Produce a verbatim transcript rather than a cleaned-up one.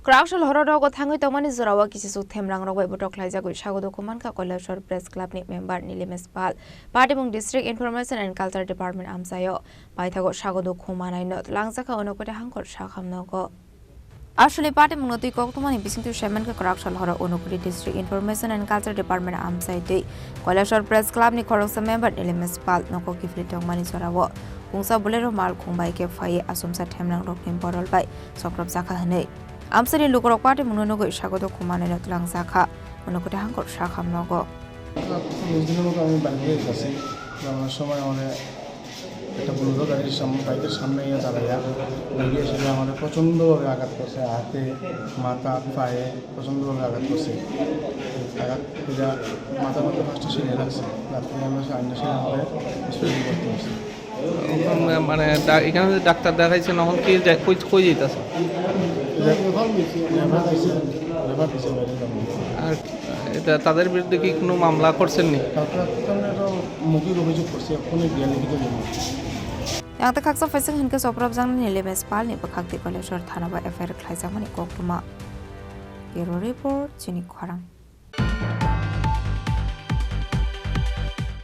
Kwraksal horo rogo thangwi tongmani jorao kisisuk themrangrok bai botok khlaijagwi sago dukhu mankha Kailashahar Press Club ni member Nilimesh Pal, patimung District Information and Culture Department amchaio. Paithago sago dukhu manaino twlangjakha Unakoti hangkhor sakham nogo. Aswkni patimungno twi koktwmani bisingtwi saimankha Kwraksal horo Unakoti District Information and Culture Department amchai tei Kailashahar Press Club ni khoroksa member Nilimesh Pal nogo kiphilwi tongmani jorao pungsa Bolero malkhung bai khe phaiwi achomsa themrangrokni borol bai soprobjakha hwnwi. Amchaini lukurok patimungno nugwi sago dukhu manaino twlangjakha Unakoti hangkhor sakham nogo. Unos dinor moto ami baire gei gasi, jamono somoy amare ekta Bolero gari sam-, bike er samne iye daraiya, gari ese amare prochondo bhabe agat korse, hate, matha, paye prochondo bhabe agat korse. Agat kore matha matha first sine lagse, lagte amare anyo sine amare hospital bhorti korse. মানে ডা-, এখানে যে ডাক্তার দেখাইছেন, এখন কি যা-, কই, কই যাইতেছে? Refer দিছে, refer দিছে, বাইরে যাবো। আর এটা তাদের বিরুদ্ধে কি কোনো মামলা করছেন নি? তারপরে এখন তো আমরা একটা মৌখিক অভিযোগ করছি, এখনো গিয়ে লিখিত দেবো। Yang ta khaksa phaising hinkhe soprobjaknai Nilimesh Pal ni bwkhak twi Kailashahar thana o F I R khlaijakmani koktwma. Bureau Report, Chini Khorang.